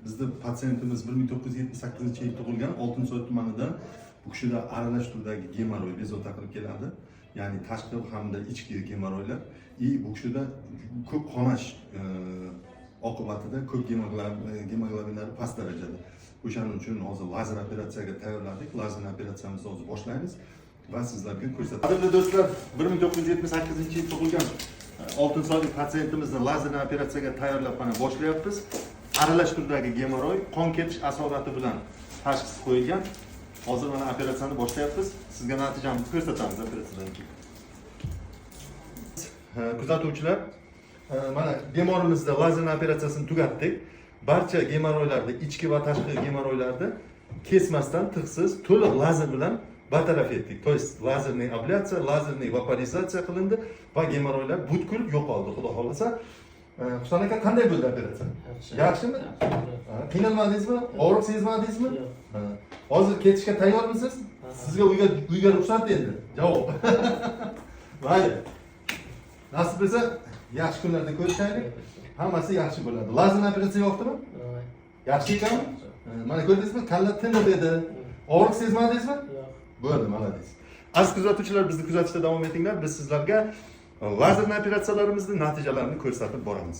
Bizni patsientimiz 1978 yil tug'ilgan, Oltinsoy tumanidan. Bu kishida aralash turdagi gemoroy bezovta qilib keladi, ya'ni tashqi hamda ichki gemoroylar. И bu kishida ko'p qonash oqibatida ko'p gemoglobinlari past darajada. O'shaning uchun hozir lazer operatsiyaga tayyorladik. Lazer operatsiyamizni hozir boshlaymiz va sizlarga ko'rsatamiz. Qadrli do'stlar, 1978 yil tug'ilgan oltinsoylik patsientimizni lazerli operatsiyaga tayyorlab, mana, boshlayapmiz. Aralash turdagi gemoroy qon ketish asorati bilan tashxis qo'yilgan. Hozir mana operatsiyani boshlayapmiz, sizga natijamizni ko'rsatamiz operatsiyadan keyin. Kuzatuvchilar, mana bemorimizda lazerli operatsiyasini tugatdik. Barcha gemoroylarni, ichki va tashqi gemoroylarni kesmasdan, tig'siz, to'liq lazer bilan bartaraf etdik. То есть лазерный ablyatsiya, лазерный vaporizatsiya qilindi va gemoroylar butkul yo'qoldi, xudo xohlasa. Husan aka, qanday bo'ldi operatsiya? Yaxshi. Yaxshimi? Yaxshi. Ha, qiynalmadingizmi? Og'riq sezmadingizmi? Yo'q. Ha. Hozir ketishga tayyormisiz? Ha. Sizga uyga ruxsat endi. Javob. Mayli. Nasib bo'lsa, yaxshi kunlarda ko'rishaylik. Hammasi yaxshi bo'ladi. Lazer operatsiya yoqdimi? Yaxshi ekanmi? Ha, mana ko'rdingizmi? Kalla tiniq edi. Og'riq sezmadingizmi? Yo'q. Bo'ldi, молодец. Aziz kuzatuvchilar, bizni kuzatishda davom etinglar. Biz sizlarga lazer operatsiyalarimizni natijalarini ko'rsatib boramiz.